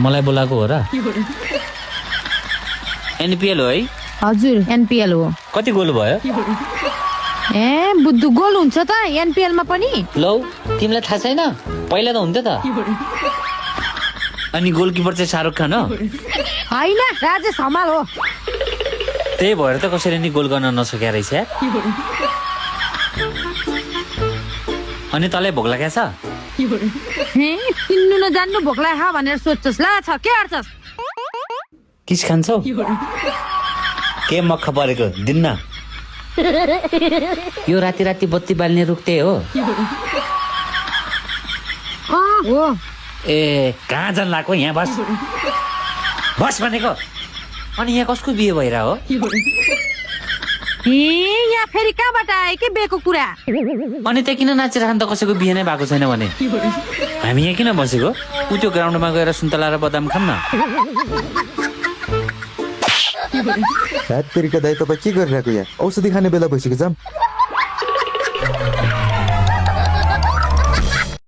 मलाई बोलाएको हो र? एनपीएल हो है? हजुर एनपीएल हो। कति गोल भयो? ए बुद्धु गोल हुन्छ त एनपीएल मा पनि? लौ तिमीलाई थाहा छैन? पहिला त हुन्थ्यो त। अनि गोलकिपर चाहिँ शाहरुख खान हो? होइन राजेश हमाल हो। त्यही भएर त कसरी नि गोल गर्न नसक्या रहेछ यार। अनि तँलाई भोक लागेको छ? किन्नु नजान्नु भोक लाग्यो भनेर सोध्छस् ला छ के गर्छस्? किस खान्छौ? के मक्ख परेको दिन्न? यो राति राति बत्ती बाल्ने रुखते हो? हो ए कहाँ जान लाग्यो? यहाँ बस बस भनेको। अनि यहाँ कसको बिहे भइरा हो? ए यहाँ फेरि कहाँबाट आयो के बेको कुरा? अनि त्यहाँ किन नाचिरहन त कसैको बिहे नै भएको छैन भने? हामी यहाँ किन बसेको? उ त्यो ग्राउन्डमा गएर सुन्तला र बदाम खाम न। तेरिका दाइ तपाईँ के गरिरहेको यहाँ? औषधि खाने बेला भइसक्यो जाम।